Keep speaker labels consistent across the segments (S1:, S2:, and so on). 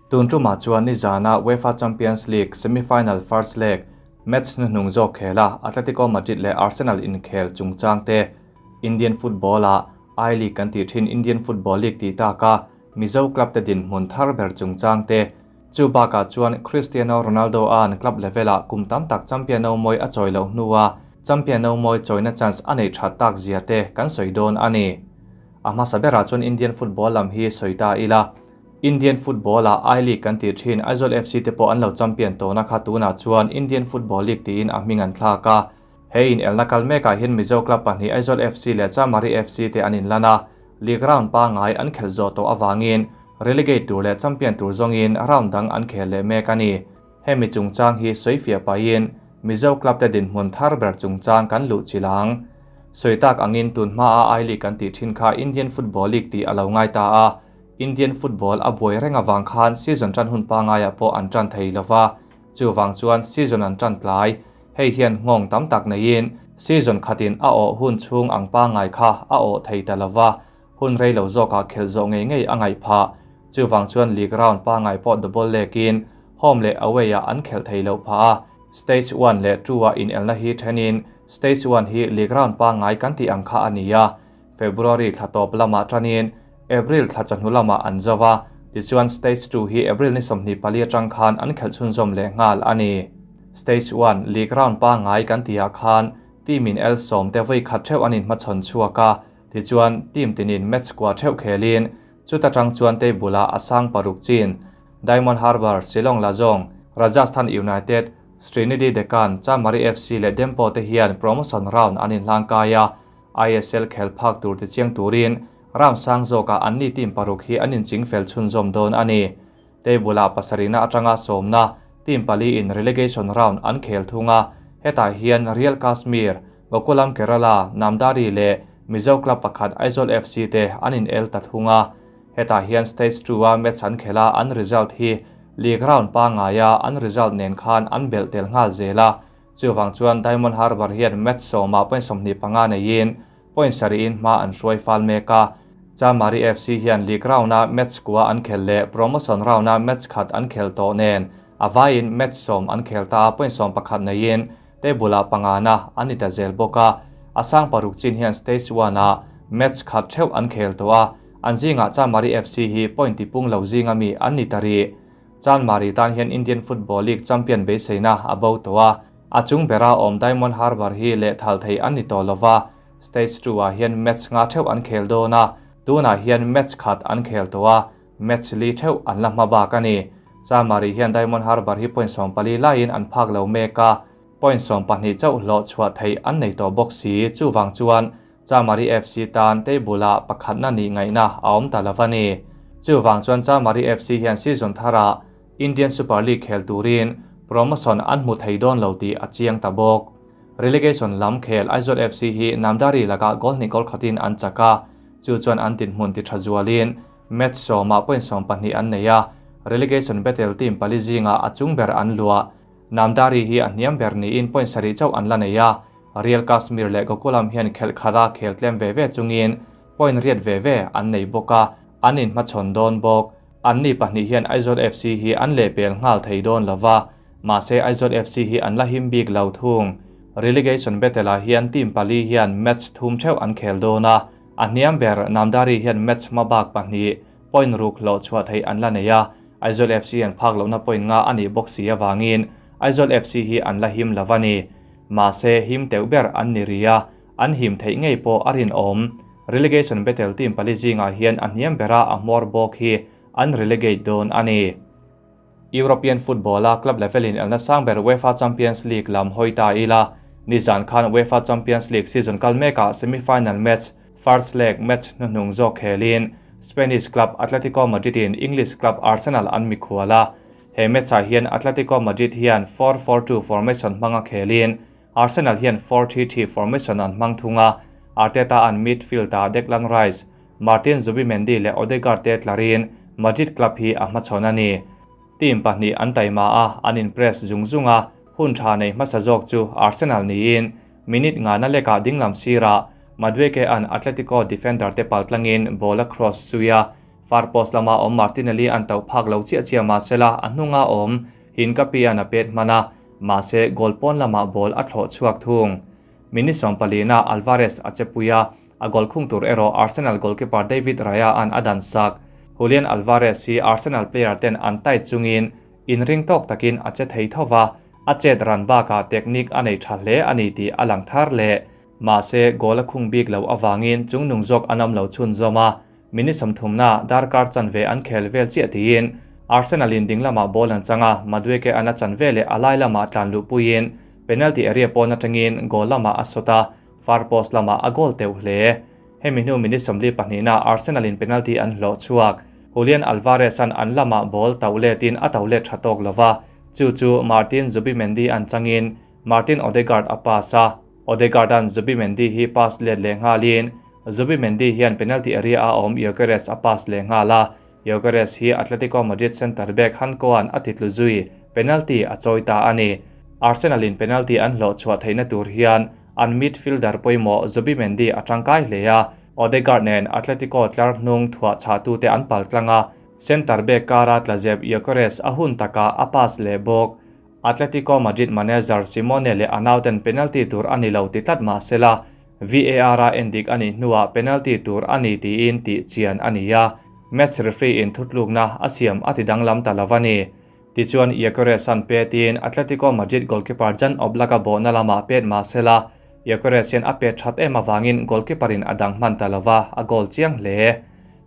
S1: Tun tumah chuan nizana UEFA Champions League semi-final first leg match hnuhnung zawk khela Atletico Madrid leh Arsenal inkhel chungchang te, Indian football-a I-League kan tih thin Indian Football League tih taka Mizo club te dinhmun thar ber chungchang te, chu bakah chuan Cristiano Ronaldo-a'n club level-ah kum tam tak champion no mawi a chawi loh hnua champion no mawi chawina chance a neih that tak zia te kan sawi dawn a ni. A hmasa berah chuan Indian football lam hi sawi ta ila. Indian football-ah I-League kan tih thin Aizawl FC te pawh an lo champion tawhna kha tunah chuan Indian Football League tiin a hming an thlak a. He inelna kal mekah hian Mizo club pahnih Aizawl FC leh Chamari FC te an inlan a, league round pangngai an khelh zawh tawh avangin relegate tur leh champion tur zawngin round dang an khel leh mek a ni. Hemi chungchang hi sawifiah pahin Mizo club te dinhmun thar ber chungchang kan luh chilh ang. Sawi tak angin tun hmaa I-League kan tih thin kha Indian Football League tih a lo ngai ta a, Indian football a buai reng avang khan season tan hun pangaiah pawh an tan thei lova, chuvang chuan season an tan tlai. Hei hian nghawng tam tak neiin season khatin a awh hun chhung ang pangai kha a awh thei ta lova, hun rei lo zawkah khelh zawh ngei ngei a ngaih phah. Chuvang chuan league round pangai pawh double lekin home leh away-ah an khelh thei loh phah a, stage one leh two-ah inelna hi thenin stage one hi league round pangai kan tih ang kha a ni a, February thla tawp lamah tanin April thla chawhnu lamah an zo a, tichuan Stage 2 hi April ni 24 atang khan an khelh chhunzawm leh nghal a ni. Stage 1, League round pangngai kan tihah khan team in el sawm te vawi khat theuh an inhmachhawn chhuak a, tichuan team tinin match kua theuh khelin chuta tang chuan table ah a sang paruk chin Diamond Harbour, Shillong Lajong, Rajasthan United, Srinidhi Deccan, Chamari FC leh Dempo te hian promotion round an inhlangkai a, ISL khel phak tur ti chiang turin round sang zawkah anni team paruk hi an inching fel chhunzawm dawn a ni. Table-ah pasarihna atanga sawmna team pali in relegation round an khel thung a, hetah hian Real Kashmir, Gokulam Kerala, Namdari leh Mizo club pakhat Aizawl FC te an in el ta thung a. Hetah hian stage 2-a match an khel a, an result hi league round pangaia an result nen khan an belh tel nghal zel a, Chuvang chuan Diamond Harbour hian match sawmah point 25 neiin point sarihin hma an hruai fal mek a. Chamari FC hian league round-a match kua an khel leh promotion round-a match khat an khel tawh nen a vaiin match sawm an khel ta a, point 11 neiin table-ah pangana an ni ta zel bawk a. A sang paruk chin hian stage one-ah match khat theuh an khel tawh a, an zingah Chamari FC hi point tipung lo zinga mi an ni ta rih. Chanmari tan hian Indian Football League champion beiseina a bo tawh a, a chung bera awm Diamond Harbour hi lehthal thei an ni tawh lova, stage 2 ah hian match nga theuh an khel dawn a, tunah hian match khat an khel tawh a, match li theuh an la hma bak a ni. Chanmari hian Diamond Harbour hi point 14 laiin an phak lo mek a, point 12 chauh hlawh chhuah theih an nei tawh bawk si, chuvang chuan Chamari FC tan table-ah pakhatna nih ngaihna a awm ta lo a ni. Chuvang chuan Chamari FC hian season tharah Indian Super League khel turin promotion an hmu thei dawn lo tih a chiang ta bawk. Relegation lam khel Aizawl FC hi Namdari lakah goal hnih goal khatin an chak a, chu chuan an dinhmun ti tha zualin match sawmah point 12 an nei a, relegation battle team pali zingah a chung ber an luah. Namdari hi a hniam ber niin point sarih chauh an la nei a, Real Kashmir leh Gokulam hian khelh khara khel tlem ve ve chungin point riat ve ve an nei bawk a, an inhmachhawn dawn bawk. Anni pahnih hian Aizawl FC hi an lehpel nghal thei dawn lova, mahse Aizawl FC hi an la him bik lo thung. Relegation battle-ah hian team pali hian match thum theuh an khel dawn a, a hniam ber Namdari hian match hma bak pahnih point ruk hlawh chhuah theih an la nei a, Aizawl FC an phak lohna point nga a nih bawk si avangin Aizawl FC hi an la him lo a ni. Mahse him teuh ber an ni ri a, an him theih ngei pawh a rinawm. Relegation battle team pali zingah hian a hniam bera a hmawr bawk hi an relegate dawn a ni. European football-a club level-in elna sang ber UEFA Champions League lam hawi ta ila, nizan khan UEFA Champions League season kal mekah semi-final match, first leg match hnuhnung zawk khelin Spanish club Atletico Madrid-in English club Arsenal an mikhual a. He match-ah hian Atletico Madrid hian 4-4-2 formation hmanga khelin Arsenal hian 4-3-3 formation an hmang thung a, Arteta an midfield-ah Declan Rice, Martin Zubimendi leh Odegaard te tlarin Madrid club hi a hmachhawn a ni. Team pahnih an taima a, an in-press zung zung a, hun tha nei hmasa zawk chu Arsenal niin minute ngana lekah dinglam sirah Madueke an Atletico defender te paltlangin ball a cross zui a. Far post lama awm Martinelli an tauh phak lo chiah chiah mah sela a hnunga awm Hincapié an a pet hman a, mahse goal pawn lamah ball a thlawh chhuak thung. Minute sawmpalina Alvarez a che pui a, a goal khung tur erawh Arsenal goalkeeper David Raya an a dan sak. Julian Alvarez hi Arsenal player ten an tight chungin inring tawk takin a che thei tho va, a chet ran bakah technique a nei tha hle a ni tih a lang thar leh. Mahse goal a khung bik loh avangin chungnung zawk an awm lo chhunzawm a, Minute sawmthumna darkar chanve an khel vel chiah tiin Arsenal in ding lamah ball an chang a, Madueke an a chan veleh a lai lamah tlan luh puiin penalty area pawn atangin goal lamah a sawt a, far post lamah a goal teuh hle. Hemi hnu minute 42 ah Arsenal in penalty an hlawh chhuak. Julian Alvarez an an lamah ball tauh letin a tauh let tha tawk lova, chu chu Martin Zubimendi an changin Martin Odegaard a pass a, Odegaard an Zubimendi hi pass let leh nghalin Zubimendi hian penalty area a awm Gyökeres a pass leh nghal a, Gyökeres hi Atletico Madrid centre back Hanko-a'n a titlu zui, penalty a chawi ta a ni. Arsenal in penalty an hlawh chhuah theihna tur hian an midfielder pawimawh Zubimendi a tangkai hle a, Odegaard nen Atletico tlar hnung thuah chhahtute an pal tlang a, centre back kara tlazep Gyökeres a hun takah a pass leh bawk. Atletico Madrid manager Simeone leh a nauten penalty tur a ni lo ti tlat mah sela, VAR a endik a nih hnuah penalty tur a ni tiin tih chian a ni a, match referee in thutlukna a siam a ti danglam ta lo a ni. Tichuan Gyökeres an petin Atletico Madrid goalkeeper Jan Oblak a bawhna lamah pet mah sela, Gyökeres hian a pet that em avangin goalkeeper in a dang hman ta lo va, a goal chiang hle.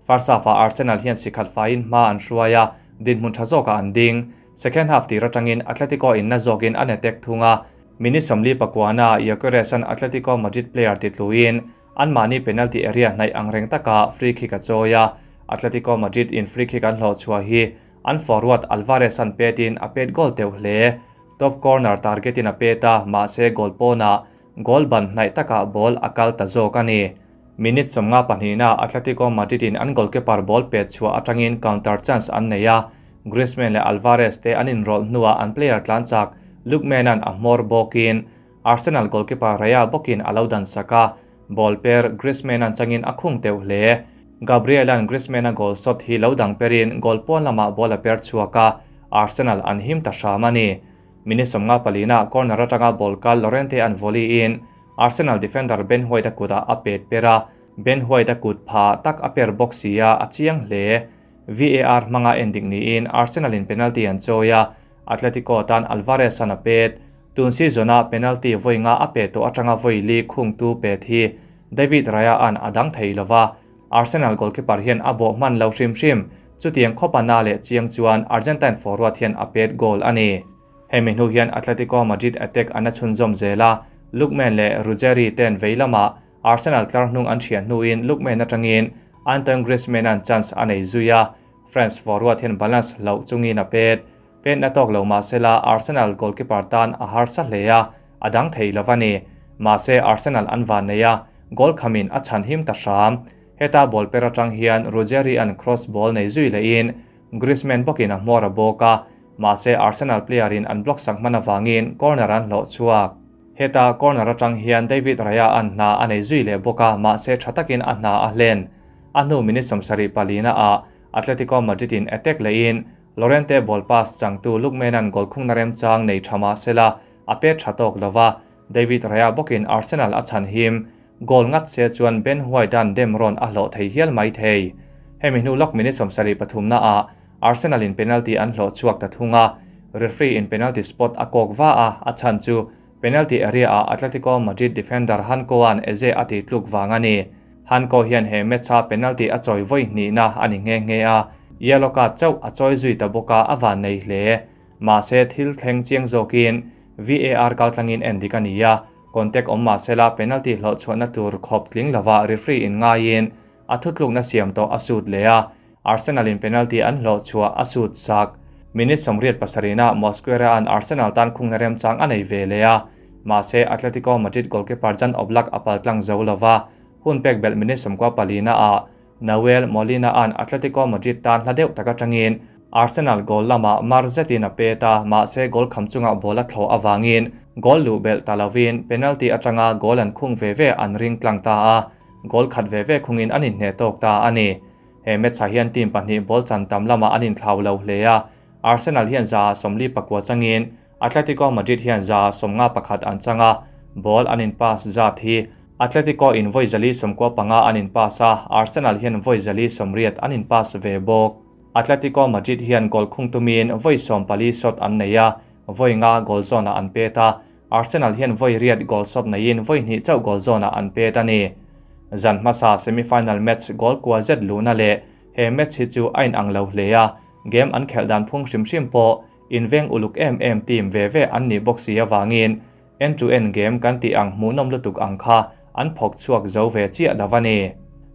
S1: First half ah Arsenal hian sikhat faiin hma an hruai a, dinhmun tha zawkah an ding. Second half tir atangin Atletico in na zawkin an attack thung a, minute 44 ah Gyökeres an Atletico Madrid player titluin anmahni penalty area hnaih ang reng taka free kick a chawi a, Atletico Madrid in free kick an hlawh chhuah hi an forward Alvarez an petin a pet goal teuh hle. Top corner target in a pet a, mahse goal pawnah goal ban hnaih takah ball a kal ta zawk a ni. Minute 52 Atletico Madrid in an goalkeeper ball pet chhuah atangin counter chance an nei a, Griezmann leh Alvarez te an inrawlh hnuah an player tlan chak Lookman an a hmawr bawkin Arsenal goalkeeper Raya bawkin a lo dan sak a, ball per Griezmann an changin a khung teuh hle. Gabriel an Griezmann a goal shot hi lo dang perin goal pawn lamah ball a per chhuak a, Arsenal an him ta hram a ni. Minute 54 corner atanga ball kal Llorente an volley in Arsenal defender Ben White a kutah a pet per a, Ben White a kut pha tak a per bawk si a, a chiang hle. VAR hmanga endik niin Arsenal in penalty an chawi a, Atletico tan Alvarez an a pet. Tun season a penalty vawi nga a pe tawh atanga vawi li khungtu pet hi David Raya an a dang thei lova, Arsenal goalkeeper hian a bawh hman lo hrim hrim. Chutiang khawpa na leh chiang chuan Argentine forward hian a pet goal a ni. Hemi hnu hian Atletico Madrid attack an a chhunzawm zel a, Lookman leh Ruggeri ten vei lamah Arsenal tlar hnung an thian hnuin Lookman atangin Antoine Griezmann an chance a nei zui a, France forward hian balance loh chungin a pet. Pet na tawk lo mahsela Arsenal goalkeeper tan a harsa hle a, a dang thei lo a ni. Mahse Arsenal an van nei a, goal khamin a chhan him ta hram. Heta ball per atang hian Ruggeri an cross ball nei zui lehin Griezmann bawkin a hmawr a bawk a, mahse Arsenal player in an block sak hman avangin corner an hlawh chhuak. Heta corner atang hian David Raya an hna a nei zui leh bawk a, mahse tha takin a hna a hlen. A hnu minute 74 ah Atletico Madrid in attack lehin Llorente ball pass changtu Lookman an goal khungna remchang nei tha mahsela a pet tha tawk lova, David Raya bawkin Arsenal a chhan him. Goal ngat se chuan Ben White an dem rawn a hlawh thei hial mai thei. Hemi hnu lawk minute 73 ah Arsenal in penalty an hlawh chhuak ta thung a, referee in penalty spot a kawk va a, a chhan chu penalty area ah Atletico Madrid defender Hanko an Eze a ti tluk wang a ni. Hanko hian he match a penalty a chawi vawi hnih na a ni nghe nghe a, yellow card chauh a chawi zui ta bawk a, a van nei hle. Mahse thil thleng chiang zawkin VAR kaltlangin endik a ni a, contact awm mahsela penalty hlawh chhuahna tur khawp tling lova referee in ngaiin a thutlukna siam tawh a sut leh a, Arsenal in penalty an hlawh chhuah a sut sak. Minute 87 Mosquera an Arsenal tan khungna remchang a nei ve leh a, mahse Atletico Madrid goalkeeper Jan Oblak a pal tlang zo lova, hun pek belh minute 94 ah Nahuel Molina an Atletico Madrid tan hla deuh tak atangin Arsenal goal lamah mar zetin a pet a, mahse goal kham chunga ball a thlawh awangin goal luh belh ta lovin penalty atanga goal an khung ve ve an ring tlang ta a, goal khat ve ve khungin an inhne tawk ta a ni. He match-ah hian team pahnih ball chan tam lamah an inthlau lo hle a, Arsenal hian 149 changin Atletico Madrid hian 71 an chang a, ball an in pass zat hi Atletico in vawi 495 an in pass a, Arsenal hian vawi 480 an in pass ve bawk. Atletico Madrid hian goal khung tumin vawi 14 shot an nei a, vawi nga goal zawnah an pet a, Arsenal hian vawi riat goal shot neiin vawi hnih chauh goal zawnah an pet a ni. Zan hmasa semi-final match goal kua zet luhna leh he match hi chu a inang lo hle a, game an khelh dan phung hrim hrim pawh inveng uluk em em team ve ve an nih bawk si avangin end to end game kan tih ang hmuhnawm lutuk ang kha an phawk chhuak zo ve chiah lo a ni.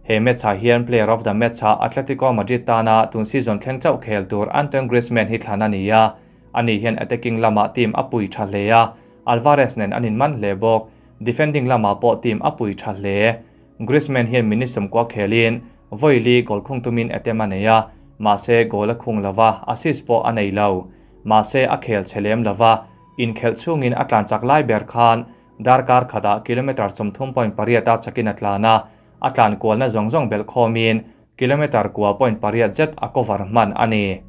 S1: He match ah hian player of the match ah Atletico Madrid tana tun season thleng chauh khel tur Antoine Griezmann hi thlan a ni a, ani hian attacking lamah team a pui tha hle a, Alvarez nen an inman hle bawk, defending lamah pawh team a pui tha hle. Griezmann hian minute 90 khelin vawi li goal khung tumin attempt a nei a, mahse goal a khung lova, assist pawh a nei lo. Mahse a khel che lem lova, inkhelh chungin a tlan chak lai ber khan darkar khatah kilometre 30.8 a chakin a tlan a, a tlan kualna zawng zawng belh khawmin kilometre 9.8 zet a cover hman a ni.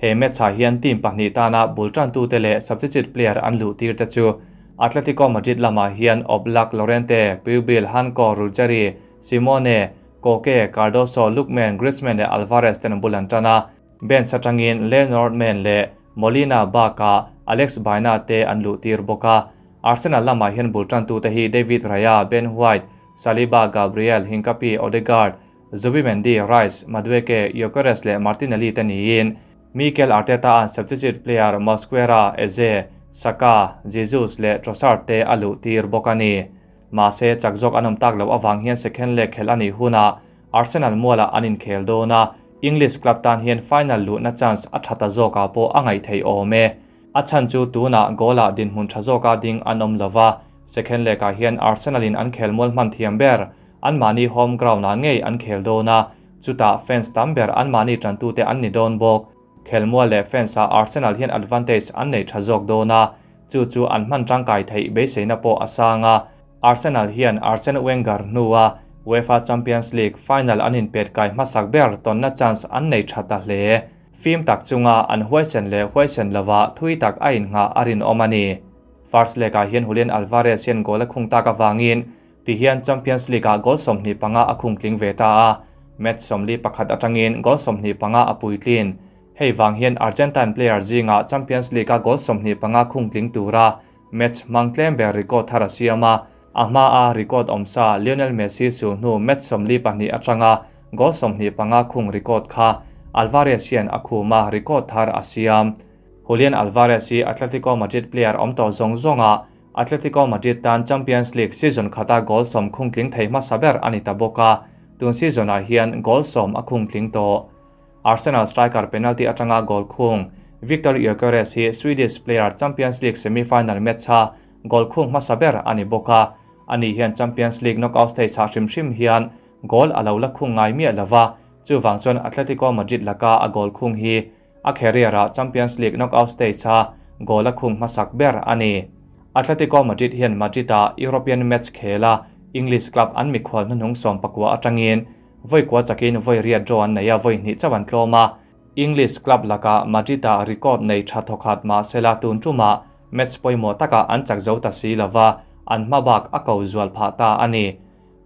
S1: He match-ah hian team pahnih tana bul tantute leh substitute player an luh tir te chu Atletico Madrid lamah hian Oblak, Llorente, Pubil, Hanko, Ruggeri, Simone, Koke, Cardoso, Lookman, Griezmann leh Alvarez ten bul an tan a, bench atangin Le Normand leh Molina bakah Alex Baena te an luh tir bawk a. Arsenal lamah hian bul tantute hi David Raya, Ben White, Saliba, Gabriel, Hincapie, Odegaard, Zubimendi, Rice, Madueke, Gyökeres leh Martinelli te niin Mikel Arteta an substitute player Mosquera, Eze, Saka, Jesus leh Trossard te a luh tir bawk a ni. Mahse chak zawk an awm tak loh avang hian second leg khelh a nih hunah Arsenal mualah an inkhel dawn a, English club tan hian final luhna chance a tha ta zawkah pawh a ngaih theih awm e. A chhan chu tunah goal-ah dinhmun tha zawka ding an awm lova, second leg-ah hian Arsenal in an khel mual hman thiam ber, anmahni home ground-ah ngei an khel dawn a, chutah fans tam ber anmahni tantute an ni dawn bawk. Khel mual leh fans-ah Arsenal hian advantage an nei tha zawk dawn a, chu chu an hman tangkai theih beiseina pawh a sang a. Arsenal hian Arsene Wenger hnua UEFA Champions League final an inpet kai hmasak ber tawnna chance an nei tha ta hle. Fim tak chunga an huaisen leh huaisen lova thui tak a inngah a rinawm a ni. First leg-ah hian Julian Alvarez hian goal a khung tak avangin tihian Champions League-ah goal 25 a khung tling ve ta a, match 41 atangin goal 25 a puitlin. Hei vang hian Argentine player zingah Champions League-a goal 25 khung tling tura match hmang tlem ber record thar a siam a, a hma a record awmsa Lionel Messi sul hnu match 42 atanga goal 25 khung record kha Alvarez hian a khuma record thar a siam. Julian Alvarez hi Atletico Madrid player awm tawh zawng zawnga Atletico Madrid tan Champions League season khata goal 10 khung tling thei hmasa ber ani ta bawk a, tun season-ah hian goal 10 a khung tling tawh. Arsenal striker penalty atanga goal khung Victor Gyökeres hi Swedish player Champions League semi-final match-a goal khung hmasa ber ani bawk a, ani hian Champions League knockout stage ah hrim hrim hian goal a lo la khung ngai miah lova, chuwang chuan Atletico Madrid laka a goal khung hi a career-ah Champions League knockout stage-a goal a khung hmasak ber ani. Atletico Madrid hian Madrid-ah European match khela English club an mikhual hnuhnung 19 atangin vawi kua chakin vawi riat draw an nei a, vawi hnih chauh an tlawm a. English club laka Madrid-ah record nei tha thawkhat mahsela tun tumah match pawimawh takah an chak zo ta si lova, an hma bak a ko zual phah ta a ni.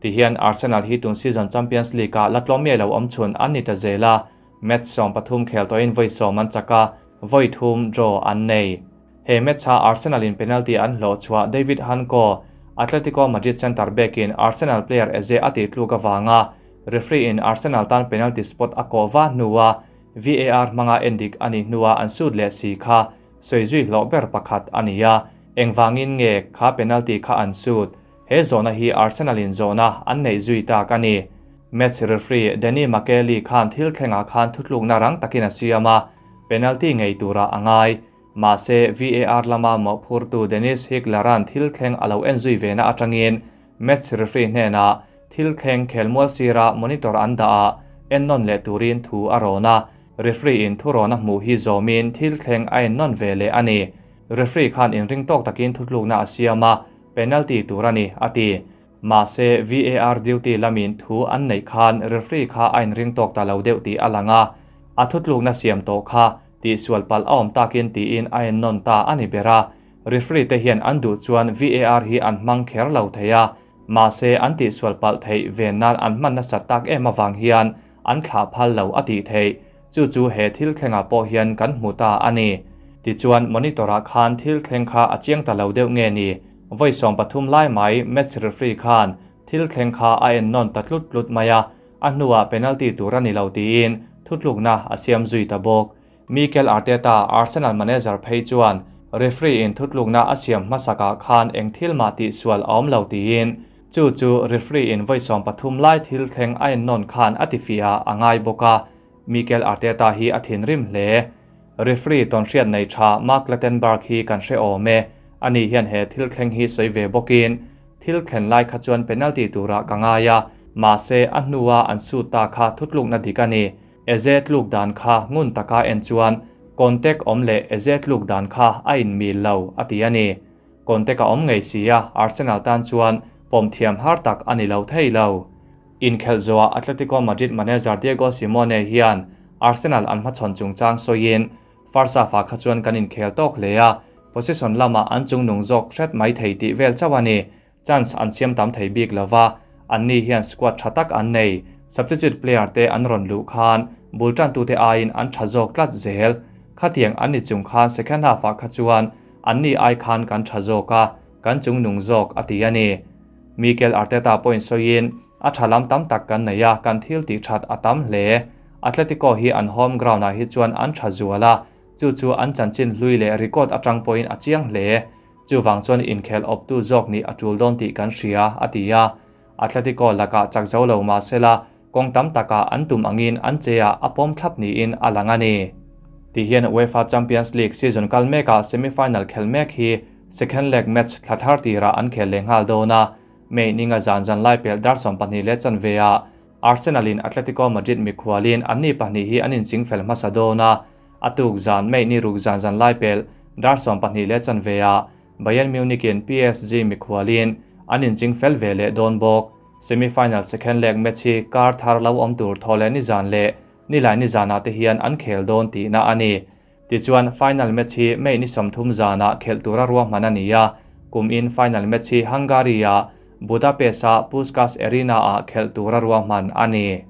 S1: Tihian Arsenal hi tun season Champions League-ah la tlawm miah lo awm chhun an ni ta zel a, match 13 khel tawhin vawi 10 an chak a, vawi 3 draw an nei. He match-a Arsenal in penalty an hlawh chhuah David Hanko, Atletico Madrid centre back in Arsenal player Eze a tih tluk avanga referee in Arsenal tan penalty spot a kawh va hnua VAR hmanga endik ani hnua an sut leh si kha soizui hlawh ber pakhat ani a, engwangin nge kha penalty kha an sut. He zawhna hi Arsenal in zawhna an nei zui tak ani. Match referee Danny Makkelie khan thil thlengah khan thutlukna rang takin a siam a, penalty ngei tura a ngai. Mahse VAR lama mawhphurtu Dennis Higlaran thil thleng a lo en zui vena atangin match referee hnenah thil thleng khelmual sira monitor an dah a, en nawn leh turin thu a rawn a, referee in thu rawn a hmuh hi zawmin thil thleng a en nawn ve leh a ni. Referee khan inring tawk takin thutlukna a siam a, penalty tur a ni, a ti. Mahse, VAR duty lamin thu an neih khan referee kha a inring tawk ta lo deuh tih a lang a, a thutlukna siam tawh kha tihsual palh a awm takin tiin a ennawn ta a ni ber a. Referee te hian an duh chuan VAR hi an hmang kher lo thei a, mahse an tihsual palh theih ven nan an hman nasat tak em avang hian an thlah phal lo a tih theih. Chu chu he thil thlengah pawh hian kan hmu ta a ni. Tichuan monitor-ah khan thil thleng kha a chiang ta lo deuh nge ni? Vawi 13 lai mai match referee khan thil thleng kha a en nawn ta tlut tlut mai a, a hnuah penalty tur a ni lo tiin thutlukna a siam zui ta bawk. Mikel Arteta, Arsenal manager phei chuan referee-in thutlukna a siam hmasakah khan eng thil mah tihsual a awm lo tiin chu chu referee-in vawi 13 lai thil thleng a en nawn khan a tifiah a ngai bawk a. Mikel Arteta hi a thinrim hle. Referee tawnhriat nei tha Mark Clattenburg hi kan hre awm e. Ani hian he thil thleng hi sawi ve bawkin, Thil thlen lai kha chuan penalty turah ka ngai a, mahse a hnua an sut ta kha thutlukna dik a ni. Eze tluk dan kha ngun taka en chuan contact awm leh Eze tluk dan kha a inmil lo, a ti a ni. Contact a awm ngei si a, Arsenal tan chuan pawm thiam har tak a ni lo thei lo. Inkhelh zawhah Atletico Madrid manager Diego Simeone hian Arsenal an hmachhawn chungchang sawiin, Farsafa kha chuan kan inkhel tawk hle a, possession lamah an chungnung zawk hret mai thei tih vel chauh a ni. Chance an siam tam thei bik lo va, anni hian squad tha tak an nei. Substitute player te an rawn luh khan bul tantute aiin an tha zawk tlat zel. Khatiang an ni chung khan second half-ah kha chuan anni ai khan kan tha zawk a, kan chungnung zawk a ti a ni. Mikel Arteta pawhin sawiin, A tha lam tam tak kan nei a, kan thil tih that a tam hle. Atletico hi an home ground-ah hi chuan an tha zual a, chu chu an chanchin hlui leh record atang pawhin a chiang hle. Chuvang chuan inkhel awptu zawk nih a tul dawn tih kan hria, a ti a. Atletico lakah chak zo lo mah sela, kawng tam takah an tum angin an che-ah a pawm thlap niin a lang a ni. Tihian UEFA Champions League season kal mekah semi-final khel mek hi second leg match thla thar tirah an khel leh nghal dawn a, May ninga zan zan lai pelh dar 12 leh chanve ah Arsenal in Atletico Madrid mikhualin anni pahnih hi an inching fel hmasa dawn a, a tuk zan May ni ruk zan zan lai pelh dar 12 leh chanve ah Bayern Munich in PSG mikhualin an inching fel ve leh dawn bawk. Semi-final second leg match hi kar thar lo awm tur thaw leh nizan leh nilai nizanah te hian an khel dawn tihna a ni. Tichuan, final match hi May ni 30 zanah khelh tura ruahman a ni a, kum in final match hi Hungary-a Budapest-a Puskas Arena-ah khelh tura ruahman a ni.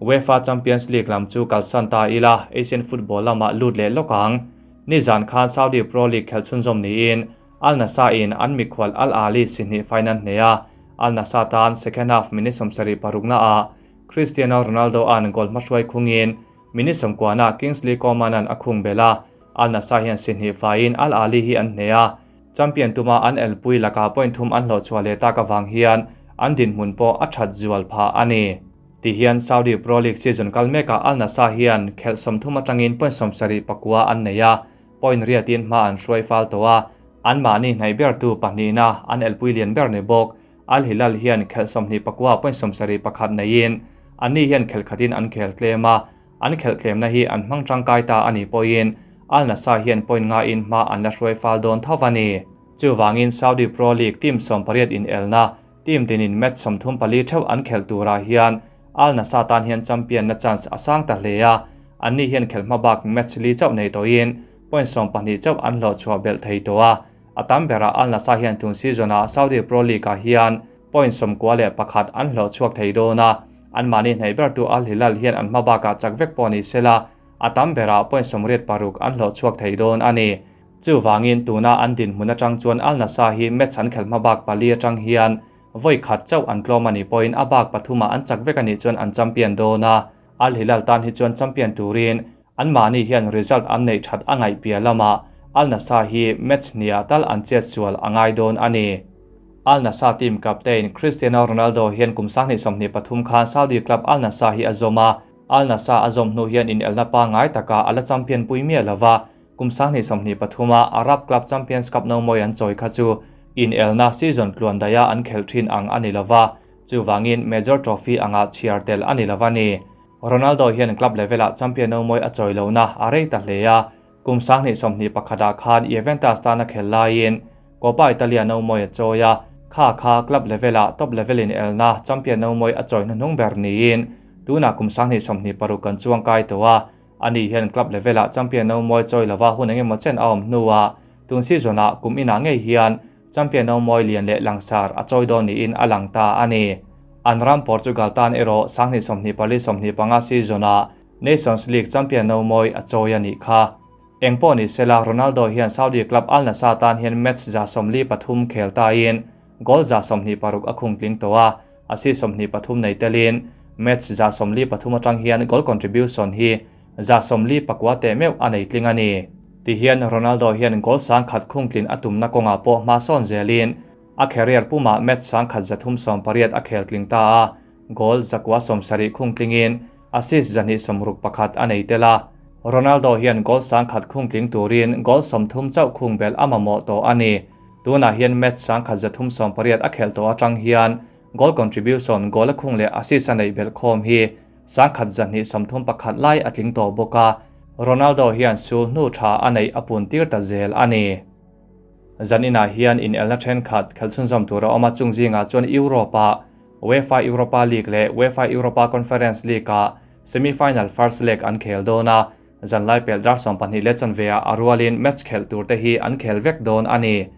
S1: UEFA Champions League lam chu kalsan ta ila, Asian football lamah lut leh lawk ang. Nizan khan Saudi Pro League khelh chhunzawm niin Al Nassr-in an mikhual Al Ahly sihnih final hneh a, Al Nassr tan second half minute 76 naah Cristiano Ronaldo-a'n goal hmahruai khungin minute 90-ah Kingsley Coman-a'n a khung bel a, Al Nassr hian sihnih faiin Al Ahly hi an hneh a, champion tuma an elpui lakah point thum an hlawh chhuah leh tak avang hian an dinhmun pawh a that zual phah a ni. Tihian Saudi Pro League season kal mekah Al Nassr hian khelh 30 atangin point 79 an nei a, point riatin hma an hruai fal tawh a, anmahni hnaih bertu pahnihna an elpui lian ber ni bawk. Al Hilal hian khelh 29 point 71 neiin anni hian khelh khatin an khel tlem a, an khelh tlemna hi an hmang tangkai ta a nih pawhin Al Nassr hian point nga in hma an la hruai fal dawn tho a ni. Chuvangin Saudi Pro League team 18 in elna team tinin match 34 theuh an khelh turah hian Al Nassr tan hian champion na chance a sang ta hle a, anni hian khelh hma bak match li chauh nei tawhin point 12 chauh an hlawh chhuah belh thei tawh a, a tam berah Al Nassr hian tun season-ah Saudi Pro League-ah hian point 91 an hlawh chhuak thei dawn a, anmahni hnaih bertu Al Hilal hian an hma bakah chak vek pawh ni sela, a tam berah point 86 an hlawh chhuak thei dawn a ni. Chuvangin tuna an dinhmun atang chuan Al Nassr hi match an khelh hma bak pali atang hian voi khat chauh an tlawm a nih pawhin a bak pathuma an chak vek a nih chuan an champion dawn a, Al Hilal tan hi chuan champion turin anmahni hian result an neih that a ngaih piah lamah Al Nassr hi match hniah tal an chet sual a ngai dawn a ni. Al Nassr team captain Cristiano Ronaldo hian kum 2023 khan Saudi club Al Nassr hi a zawm a, Al Nassr a zawm hnu hian in elna pa ngai taka a la champion pui miah lova, kum 2023 a Arab Club Champions Cup no mawi an chawi kha chu in elna season tluan daia an khelh thin ang a ni lova, chuvangin major trophy anga chhiar tel a ni lova ni. Ronaldo hian club level-ah champion no mawi a chawi lo na a rei ta hle a, kum 2021 ah khan Juventus tana khel laiin Coppa Italia no mawi a chawi a. Kha kha club level-ah top level in elna champion nomawi a chawi hnuhnung ber niin tunah kum 2026 kan chuang kai tawh a, ani hian club level-ah champion nomawi chawi lova hun engemaw chen a awm hnuah tun season-ah kum inah ngei hian champion nomawi lian leh langsar a chawi dawn niin a lang ta a ni. An ram Portugal tan erawh 2024 25 season-ah Nations League champion nomawi a chawi a nih kha. Engpawh ni sela, Ronaldo hian Saudi club Al Nassr tan hian match 143 khel tain goal 26 a khung tling tawh a, assist 23 nei telin match 143 atang hian goal contribution hi 49 teh meuh a nei tling a ni. Tihian Ronaldo hian goal 1000 khung tlin a tumna kawngah pawh hma sawn zelin a career pumah match 1380 a khel tling ta a, goal 970 khung tlingin assist 261 a nei tel a. Ronaldo hian goal 1000 khung tling turin goal 30 chauh khung bel a mamawh tawh a ni. Tunah hian match 1380 a khel tawh atang hian goal contribution, goal a khung leh assist a nei bel khawm hi 1231 lai a tling tawh bawk a. Ronaldo hian sul hnu tha a nei a pun tir ta zel a ni. Zanina hian in elna thenkhat khelchhunzawm tura awma chung zinga chuan Europa UEFA Europa League leh UEFA Europa Conference League a semi-final first leg an khel dawn a, zanlai pel dar 12:15 a arualin match khel tur te hi an khel vek dawn a ni.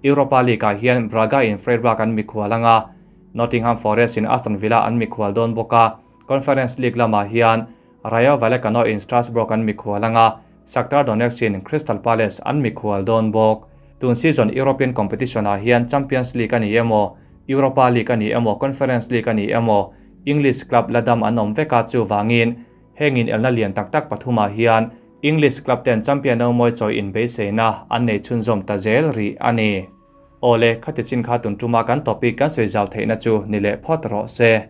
S1: Europa League ah hian Braga in Freiburg an mikhual anga, Nottingham Forest in Aston Villa an mikhual dawn bawk a, Conference League lamah hian Rayo Vallecano in Strasbourg an mikhual anga, Shakhtar Donetsk in Crystal Palace an mikhual dawn bawk. Tun season European competition ah hian Champions League ani emaw, Europa League ani emaw, Conference League ani emaw, English club ladam an awm veka chu wangin hengin elna lian tak tak pathuma hian English club ten champion no moi choi in beiseina an nei chhunzawm ta zel ri ani. Ole khati chin kha tun tuma kan topic kan soi zau theihna chu ni leh phawt rawh se.